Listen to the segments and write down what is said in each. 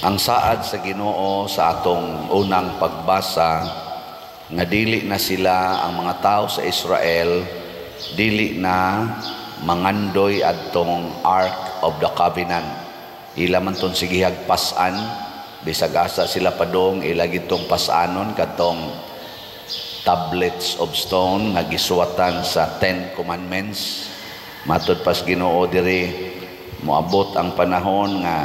Ang saad sa Ginoo sa atong unang pagbasa nga dili na sila, ang mga tao sa Israel, dili na mangandoy adtong Ark of the Covenant. Ila man ton sigihag pas-an bisag asa sila padong, ila gitong pas-anon katong tablets of stone nga gisuwatan sa Ten Commandments. Matod pas Ginoo diri, moabot ang panahon nga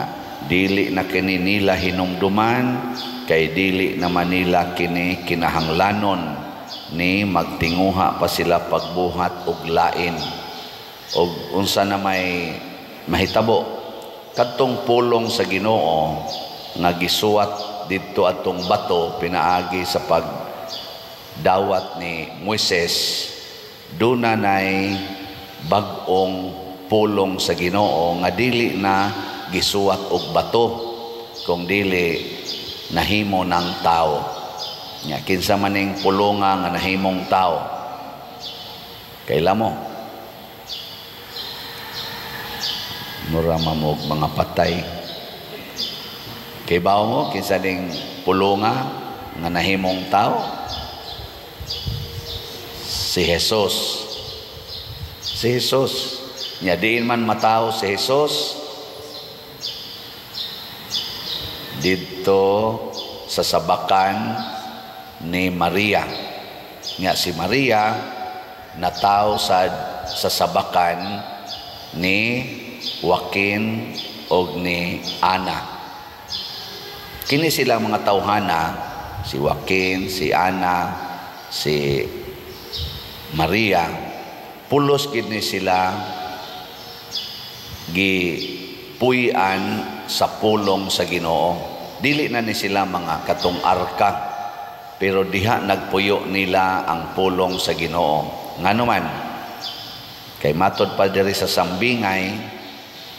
dili na kini nila hinumduman kay dili na nila kini kinahanglanon ni magtinguha pa sila pagbuhat og lain. Og unsa na may mahitabo kadtong pulong sa Ginoo nga gisuwat didto atong bato pinaagi sa pagdawat ni Moises? Duna nay bag-ong pulong sa Ginoo nga dili na gisuwat og bato kung dili nahimo ng tao. Nya kinsa maning pulonga nga nahimong tao? Kaila mo? Mura mamog mga patay. Kay bawo mo kinsa ning pulonga nga nahimong tao? Si Jesus. Si Jesus. Nya diin man matawo si Jesus? Didto sa sabakan ni Maria. Nya si Maria natawo sa sabakan ni Joaquin og ni Ana. Kini sila mga tawhana, si Joaquin, si Ana, si Maria, pulos gid ni sila gipuy-an sa pulong sa Ginoo. Dili na ni sila mga katong arka, pero diha nagpuyo nila ang pulong sa Ginoo. Ngano man? Kay matod pa diri sa sambingay,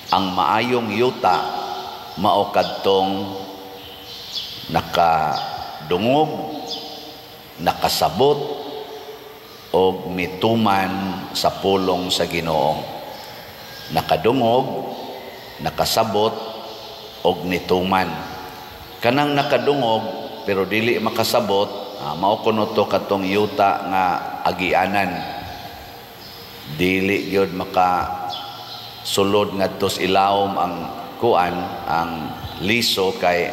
ang maayong yuta mao kadtong nakadungog, nakasabot og mituman sa pulong sa Ginoo. Nakadungog, nakasabot og nituman. Kanang nakadungog pero dili makasabot, mao kuno to katong yuta nga agianan. Dili gyud maka sulod ngadto sa ilawom ang kuan, ang liso, kay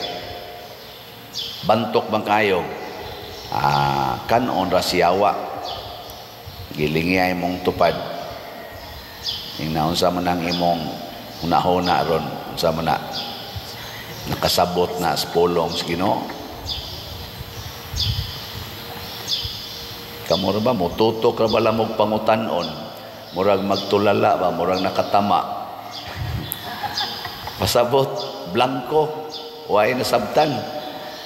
bantok man kayo. Kanon ra siyawa. Gilingi mong tupad. Ing unsa man ang imong hunahuna ron, unsa man na nakasabot na sa pulong sa Ginoo? Kamo ra ba motutok ra ba lamog pangutan-on? Murag magtulala ba, murag nakatama. Pasabot blanko, way nasabtan.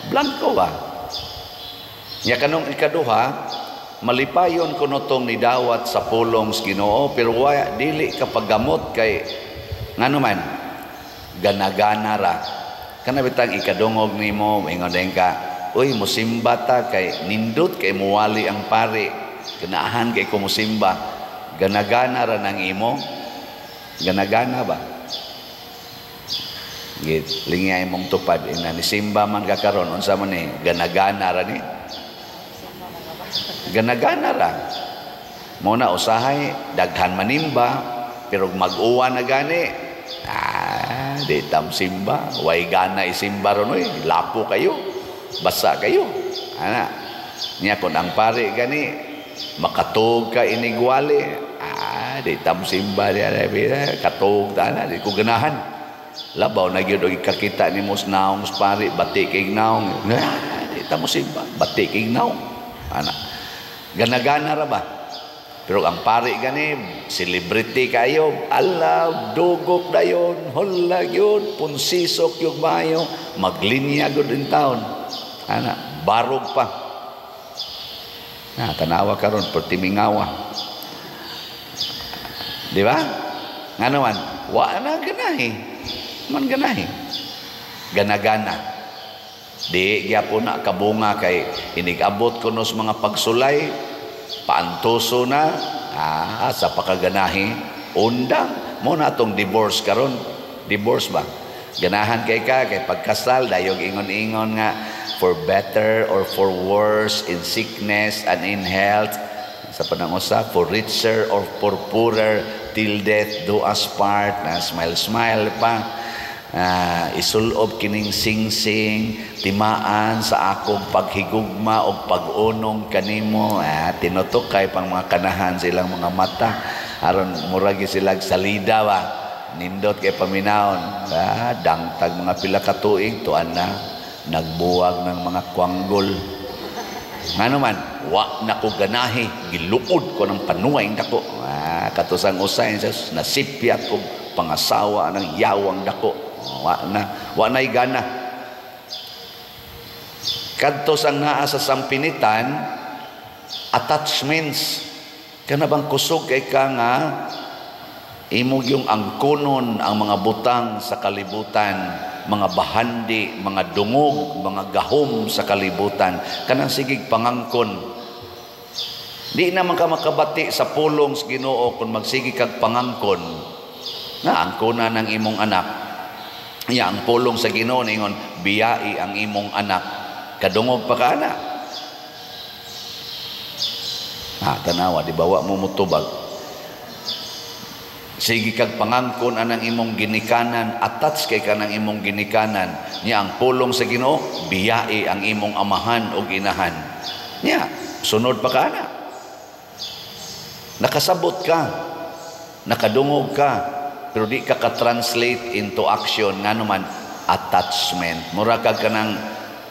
Blanko ba? Nya kanong ikaduha, malipayon kuno tong nidawat sa pulong sa Ginoo pero wa dili ka paggamot kay ngano man, ganagana ra. Kana bitang ikadungog nimo, ingon din ka, "Uy, musimba ta kay nindot kay muwali ang pari. Ganahan kay ko musimba." Ganagana ra nang imo. Ganagana ba? Git lingay mong tupad ina nisimba man ka karon, unsa man ni? Ganagana ra ni. Ganagana ra. Mo na usahay daghan manimba pero mag-uwa na gani. Di tam simba, way gana isimba ron oy, lapo kayo. Basa kayo. Ana. Nya kun ang pare gani makatug ka inigwali, di tam simba di katug ta na, di ko ganahan. Labaw na gyud og ikakita nimo sa naong sa pare, bati kay naong. Di ta mo simba, bati kay naong. Ana. Ganagana ra ba? Pero ang pare gani, celebrity kayo, ala, dugok dayon, hola gyud, punsisok yung maayo, maglinya gud in town. Ana, barog pa. Na, tanawa karon pertimingawa. Di ba? Nga naman, wa na ganahi. Man ganahi. Ganagana. Di gyapon na kabunga kay inigabot kuno sa mga pagsulay, paantoso na, sa pakaganahi, undang mo na atong divorce karon. Divorce ba? Ganahan kay ka kay pagkasal dayog ingon-ingon nga for better or for worse, in sickness and in health, sa panangusa, for richer or for poorer, till death do us part. Na smile smile pa. Isulob kining singsing, timaan sa akong paghigugma o pag-unong kanimo. Tinutukay pang mga kanahan silang mga mata aron murag sila salida ba, nindot kay paminawon. Dangtag mga pila ka tuig, tuan na nagbuwag ng mga kwanggol. Ngano man wa na ko ganahi, giluod ko ng panuay dako. Katusang usay nasipyat ko pangasawa ng yawang dako. Wa na, wa na'y gana. Kadto sang naa sa sampinitan, attachments. Kana bang kusog kay ka nga imong yung angkonon ang mga butang sa kalibutan, mga bahandi, mga dungog, mga gahom sa kalibutan, kanang sigig pangangkon. Di naman ka makabati sa pulong sa Ginoo kung magsige kag pangangkon. Na angkona ng imong anak. Ya ang pulong sa Ginoo ningon biyai ang imong anak. Kadungog pa ka ana. Tanawa di bawa mo mutubag. Sige kag pangangkon anang imong ginikanan, attach kay kanang imong ginikanan. Nya ang pulong sa Ginoo, biyai ang imong amahan o inahan. Nya sunod pa ka ana. Nakasabot ka, nakadungog ka, pero di ka ka-translate into action. Ngano man, attachment. Mura ka kanang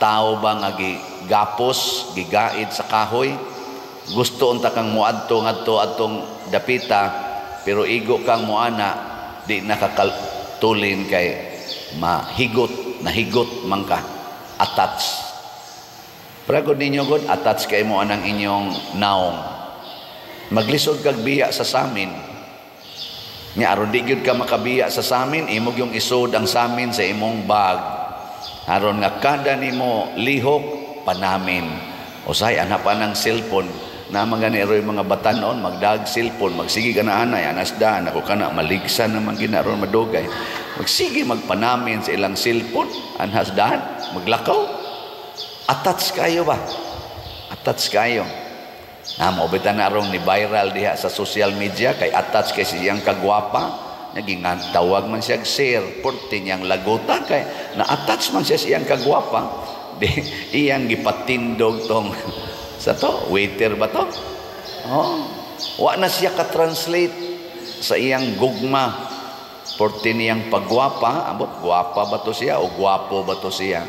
tao ba nga gigapos, gigaid sa kahoy. Gusto unta kang muadto ngadto atong dapita, pero igo kang muana, di nakakatulin kay mahigot, nahigot man ka. Attach. Pragod ninyo god, attach kay mo anang inyong naong. Maglisod kag biya sa samin. Nya aron di gyud ka makabiya sa samin, imong yung isod ang samin sa imong bag. Aron nga kada nimo lihok panamin. Usay ana pa ng cellphone na mga gani roy mga batanon magdag cellphone, magsige ka na anay anas daan ako kana maligsan naman gina aron madugay. Magsige magpanamin sa ilang cellphone anhas daan maglakaw. Attach kayo ba? Attach kayo. Na mo bitan na arong ni viral diha sa social media kay attach kay siyang kagwapa, naging tawag man siya sir, porte niyang laguta kay na-attach man siya siyang kagwapa. Di iyang gipatindog tong sa to, waiter ba to? Oh, wa na siya ka-translate sa iyang gugma. Porte niyang pagwapa, ambot gwapa ba to siya o gwapo ba to siya?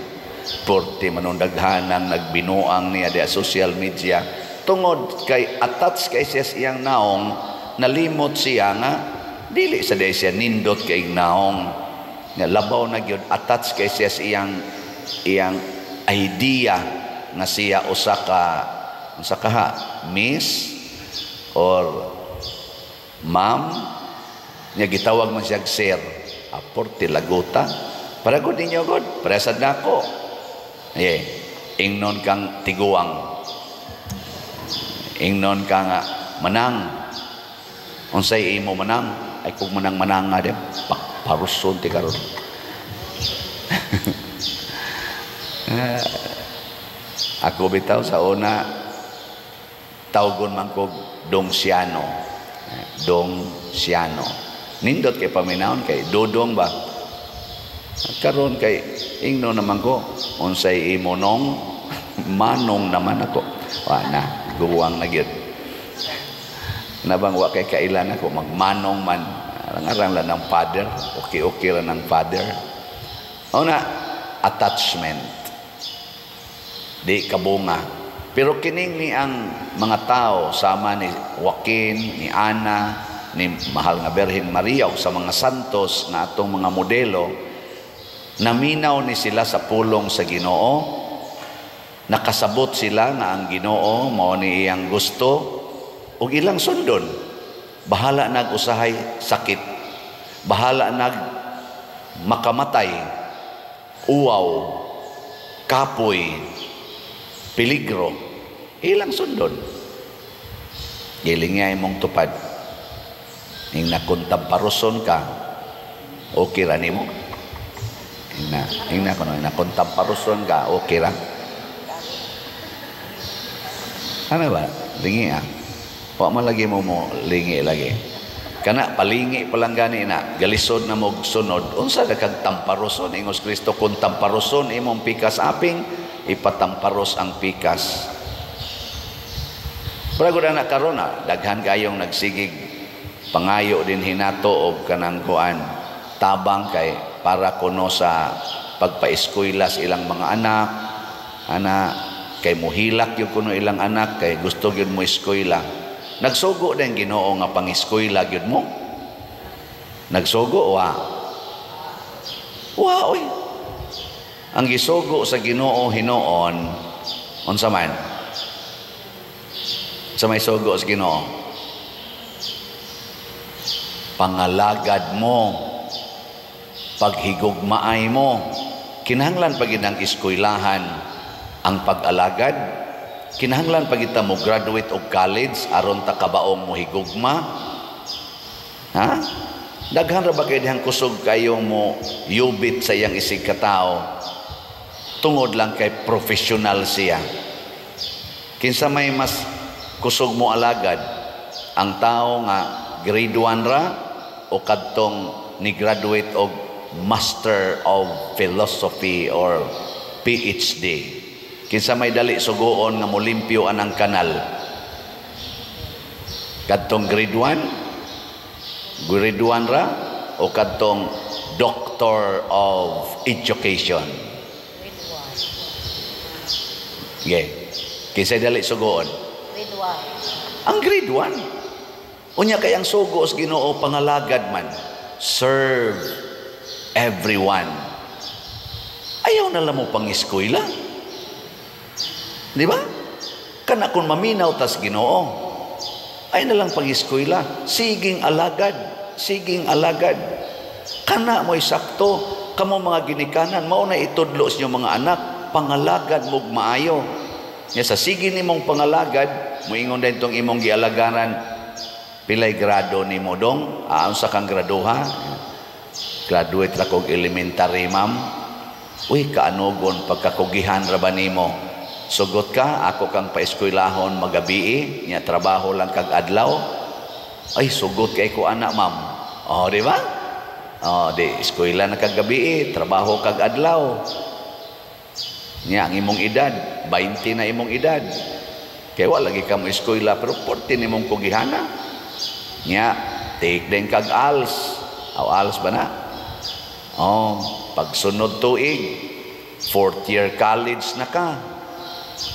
Porte manundaghanang nagbinuang niya diha social media. Tungod kay attach kay siya sa iyang naong, nalimot siya nga dili sa day siya nindot kay naong. Nga labaw na gyud attach kay siya sa iyang idea nga siya usa ka ha, miss or ma'am, nga gitawag man siya sir. Aporte laguta. Para gud ninyo god, presad nako. Eh, ingnon kang tiguang. Ingnon ka nga manang. Unsay imo manang? Ay kung manang mananga di paruson ti karon. Ako bitaw sa una tawgon man kog Dong Siano. Dong Siano. Nindot kay paminawon kay Dodong ba. Karon kay ingnon naman ko unsay imo nong manong naman ako. Wa na guwang na gyud. Nabang wa kay kailan ako magmanong man. Arang-arang lang ng father, okay-okay lang ng father. Una, attachment. Di kabunga. Pero kining ni ang mga tao sama ni Joaquin, ni Ana, ni Mahal nga Birhen Maria o sa mga santos na atong mga modelo, naminaw ni sila sa pulong sa Ginoo. Nakasabot sila nga ang Ginoo mao ni iyang gusto ug ilang sundon. Bahala nag usahay sakit, bahala nag makamatay, uwaw, kapoy, peligro, ilang sundon. Giling nga imong tupad. Ning nakuntamparoson ka, okay ra nimo. Ingna, ingna kuno, ingna kung tamparuson ka, okay ra. Ano ba? Lingi ah. Wa man lagi mo mo lingi lagi. Kana palingi pa lang gani na, galisod na mo sunod. Unsa ka kag tamparuson ingos Kristo, kung tamparuson imong pikas aping, ipatamparos ang pikas. Pero na karon na daghan kayong nagsigig pangayo din hinato og kanang kuan tabang kay para kuno sa pagpaeskwela sa ilang mga anak, ana kay muhilak gyud kuno ilang anak kay gusto gyud mo eskwela. Nagsugo din Ginoo nga pangeskwela gyud mo. Nagsugo wa. Wa oy. Ang gisugo sa Ginoo hinuon unsa man? Sa may sugo sa Ginoo, pangalagad mo, paghigugmaay mo. Kinahanglan pa gid ang eskwelahan ang pag-alagad. Kinahanglan pa gid ta mo graduate og college aron ta kabaong mo higugma. Ha? Daghan ra ba kay dihang kusog kayo mo yubit sa iyang isig katao tungod lang kay professional siya. Kinsa may mas kusog mo alagad, ang tao nga grade 1 ra o kadtong ni graduate og Master of Philosophy or PhD? Kinsa may dali sugoon nga molimpyo anang kanal? Kadtong grade 1? Grade 1 ra o kadtong Doctor of Education? Grade 1. Okay. Kinsa dali sugoon? Grade 1. Ang grade 1. Unya kay ang sugo sa Ginoo pangalagad man. Serve everyone. Ayaw na lang mo pang eskwela. Di ba? Kana kung maminaw tas Ginoo, ay na lang pang eskwela. Siging alagad. Siging alagad. Kana mo'y sakto. Kamo mga ginikanan, mao na itudlo sa inyong mga anak, pangalagad mo'g maayo. Nya sa sige nimong pangalagad, moingon din tong imong gialagaran, pilay grado nimo dong? Ah, unsa kang graduha? Graduate ra kog elementary, ma'am. Uy, kaanugon pagkakugihan ra ba nimo? Sugot ka, ako kang paeskwelahon magabii, nya trabaho lang kag adlaw. Ay, sugot kay ko ana, ma'am. Oh, di ba? Oh, di eskwela na kag gabii, trabaho kag adlaw. Nya ang imong edad, 20 na imong edad. Kay wala lagi ka mo eskwela pero 40 nimong kugihana. Nya take din kag ALS. Aw, ALS ba na? Oh, pagsunod tuig, fourth year college na ka.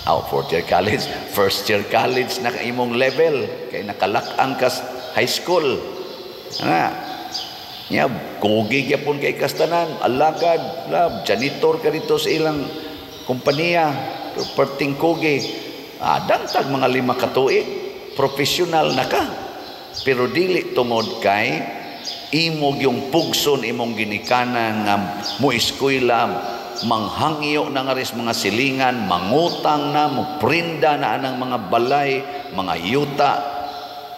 Aw, fourth year college, first year college na ka imong level kay nakalak-ang ka high school. Ana. Nya kugi gyapon kay kastanan, alagad, lab, janitor ka dito sa ilang kompanya, perting kugi. Ah, dangtag mga 5 ka tuig, professional na ka. Pero dili tungod kay imog yung pugson imong ginikanan nga mo eskwela, manghangyo na nga ris mga silingan, mangutang na, moprinda na anang mga balay, mga yuta,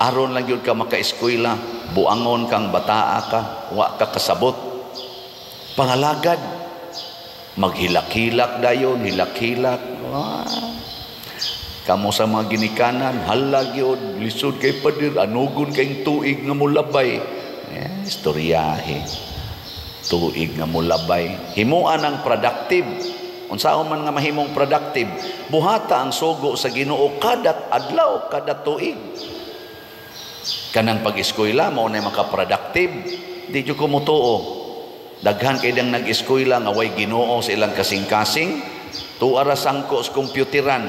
aron lang gyud ka makaeskwela, buangon kang bataa ka, wa ka kasabot. Pangalagad, maghilak-hilak dayon, hilak-hilak. Ah. Kamo sa mga ginikanan, halag yun, lisod kay padir, anugon kayong tuig nga mulabay. Eh, istoryahe. Tuig nga mulabay. Himuan ang productive. Unsaon man nga mahimong productive, buhata ang sugo sa Ginoo kada adlaw, kada tuig. Kanang pag-eskwela mao na maka-productive, di jud ko motuo. Daghan kay dang nag-eskwela nga way Ginoo sa ilang kasing-kasing, tuara sangko sa kompyuteran,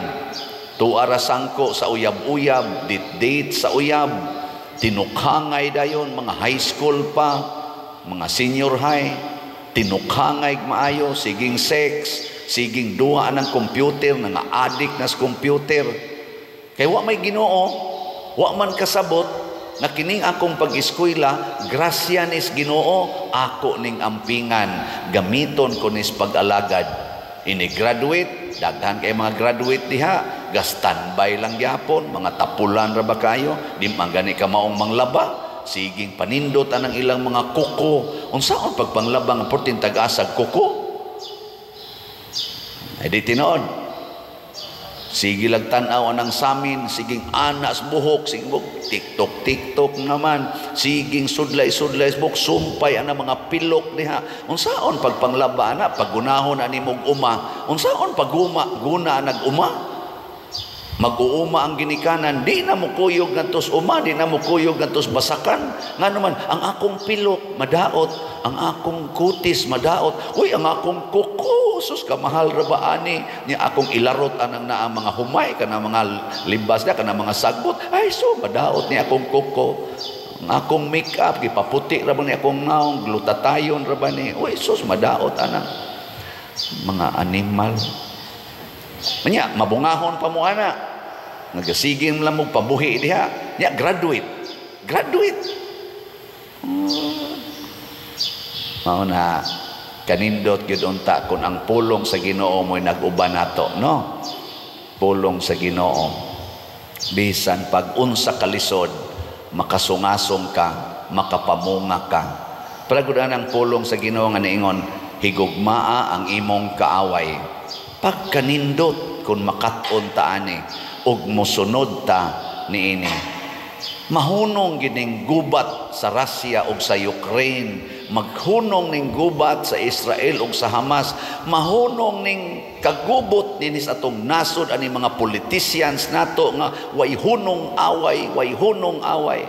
tuara sangko sa uyab-uyab, dit-dit sa uyab, tinukhangay dayon mga high school pa, mga senior high, tinukhangay maayo, siging sex, siging duha ng computer, nga addict na sa computer. Kay wa may Ginoo, wa man kasabot na kining akong pag-eskwela, grasya nis Ginoo, ako ning ampingan, gamiton ko nis pag-alagad. Ini-graduate, daghan kay mga graduate diha, ga-standby lang gyapon, mga tapulan ra ba kayo, di man gani ka maong manglaba, siging panindot anang ilang mga kuko. Unsaon pagpanglaba nga portin tag-asag kuko? Ay di tinuod. Sige lag tan-aw anang samin, siging anas buhok, sige buhok, TikTok, TikTok naman, siging sudlay, sudlay buhok, sumpay ana mga pilok diha. Unsaon pagpanglaba ana, paggunahon ani mog uma, unsaon paguma, guna nag-uma? Mag-uuma ang ginikanan, di na mo kuyog ngadtos uma, di na mo kuyog ngadtos basakan. Ngano man, ang akong pilok madaot, ang akong kutis madaot, uy, ang akong kuko, sus, kamahal ra ba ani? Nya akong ilarot anang naa mga humay, kana mga libas na, kana mga sagbot, ay so, madaot ni akong kuko. Ang akong make-up, gipaputi ra ba ni akong naong, glutatayon ra ba ni, uy, sus, madaot anang mga animal. Nya, mabungahon pa mo ana. Nagasiging lang mo pabuhi diha. Nya, graduate. Graduate. Mao na kanindot gyud unta kun ang pulong sa Ginoo mo'y nag-uban nato, no? Pulong sa Ginoo. Bisan pag unsa kalisod, makasungasong ka, makapamunga ka. Pero ang pulong sa Ginoo nga niingon, higugmaa ang imong kaaway. Pagkanindot kung makat-on ta ani ug mosunod ta niini. Mahunong gining gubat sa Russia ug sa Ukraine, maghunong ning gubat sa Israel ug sa Hamas, mahunong ning kagubot niini sa atong nasod ani mga politicians nato nga way hunong away, way hunong away.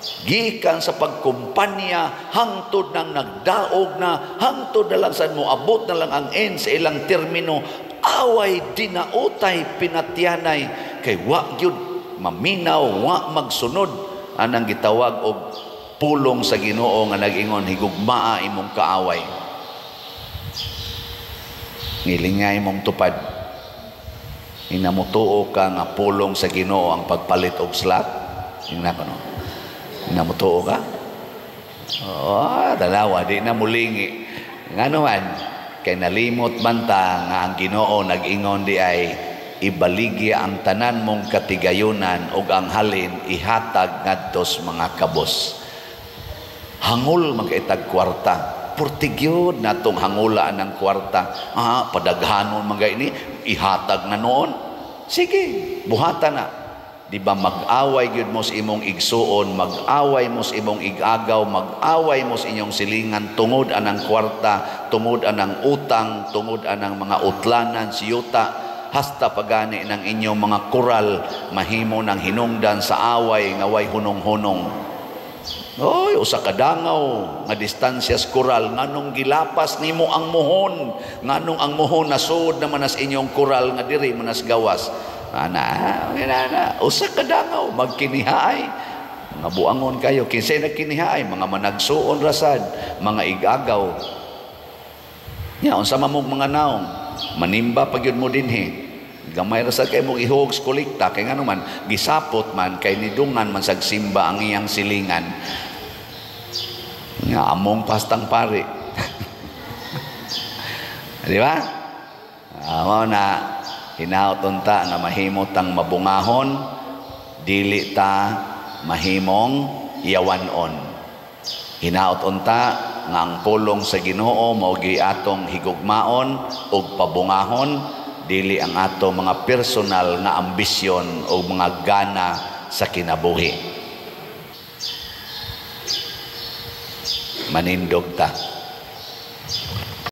Gikan sa pagkumpanya hangtod nang nagdaog na, hangtod na lang sad mo abot na lang ang end sa ilang termino, away dinautay pinatyanay kay wa gyud maminaw, wa magsunod anang gitawag og pulong sa Ginoo nga nag-ingon higugmaa imong kaaway. Ngilingay mong tupad. Inamutuo ka nga pulong sa Ginoo ang pagpalit og slot. Ingna ko no. Inamutuo ka? Oh, dalawa di na mulingi. Ngano man kay nalimot man ta nga ang Ginoo nag-ingon di ay ibaligya ang tanan mong katigayunan ug ang halin ihatag ngadtos mga kabos. Hangol magkaitag kwarta. Portigyod natong hangulaan ng kwarta. Ah, padaghanon mga ini, ihatag na noon. Sige, buhatan na. Di ba mag-away gyud mo sa imong igsuon, mag-away mo sa imong igagaw, mag-away mo sa inyong silingan tungod anang kwarta, tungod anang utang, tungod anang mga utlanan siyuta, hasta pagani ng inyong mga kural mahimo ng hinungdan sa away nga way hunong-hunong. Oy, usa ka dangaw nga distansya sa kural, nganong gilapas nimo ang muhon, nganong ang muhon nasud naman as inyong kural nga diri man as gawas. Ana, ana, usa ka dangaw magkinihaay. Mga buangon kayo, kinsay nagkinihaay, mga managsuon rasad, mga igagaw. Nya unsa man mong mga naong, manimba pa gyud mo dinhi. Gamay ra sad kay mong ihog sa kolekta kay ngano man gisapot man kay nidungan man sag simba ang iyang silingan. Nga among pastang pare. Di ba? Mao na hinaut unta nga mahimo tang mabungahon, dili ta mahimong yawanon. Hinaut unta nga ang pulong sa Ginoo mao gi atong higugmaon ug pabungahon, dili ang ato mga personal nga ambisyon o mga gana sa kinabuhi. Manindog ta.